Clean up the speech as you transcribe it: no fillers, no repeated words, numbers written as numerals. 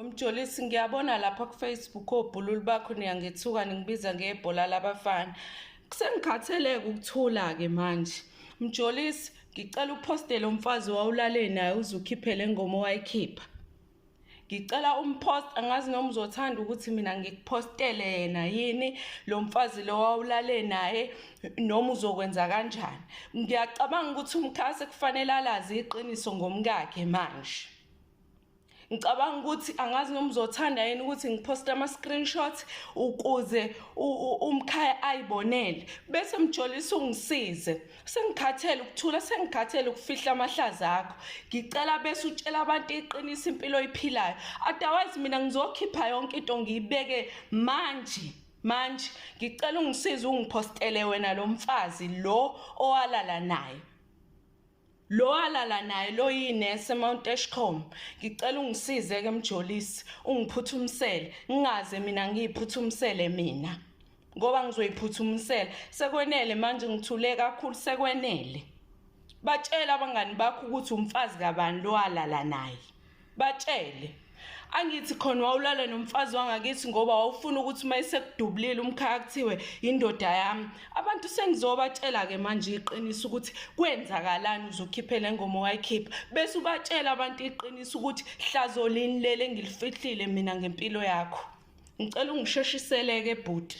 Mjolisi, ngiyabona lapha ku-Facebook obhululu bakho niyangethuka ningibiza ngebhola labafana. Sengikhatheleke ukuthula-ke manje. Mjolisi, ngicela uphostele umfazi wawulale naye uze ukhiphe le ngoma owayikhipha. Ngicela umpost, angazi noma uzothanda ukuthi mina ngikuphostele yena yini lo mfazi lo wawulale naye noma uzokwenza kanjani. Ngiyacabanga ukuthi umkhaya sekufanele alazi iqiniso ngomkakhe manje. Ngicabanga ukuthi angazi noma uzothanda yini ukuthi ngiphoste ama-screenshot ukuze umkhaya ayibonele, bese Mjolisi ungisize. Sengikhathele ukuthula, sengikhathele ukufihla amahlaza akho. Ngicela bese utshela abantu iqiniso, impilo oyiphilayo. Otherwise mina ngizokhipha yonke into ngiyibeke manje. Manje ngicela ungisize ungiphostele wena lo mfazi lo owalala naye. Lo alala naye lo yinesi eMount Edgecombe. Ngicela ungisize ke Mjolisi, ungiphuthumisele. Ngingaze mina ngiyiphuthumisele mina. Ngoba ngizoyiphuthumisela. Sekwenele manje, ngithule kakhulu, sekwenele. Batshela abangani bakho ukuthi umfazi kabani lo alala naye. Batshele. Angithi khona wawulala nomfazi wangakithi ngoba wawufuna ukuthi uma esekudubulile umkhaya kuthiwe indoda yami. Abantu sengizobatshela-ke manje iqiniso ukuthi kwenzakalani uzokhiphe le ngoma owayikhipha. Bese ubatshela abantu iqiniso ukuthi hlazo lini leli engilifihlile mina ngempilo yakho. Ngicela ungisheshisele-ke bhuti.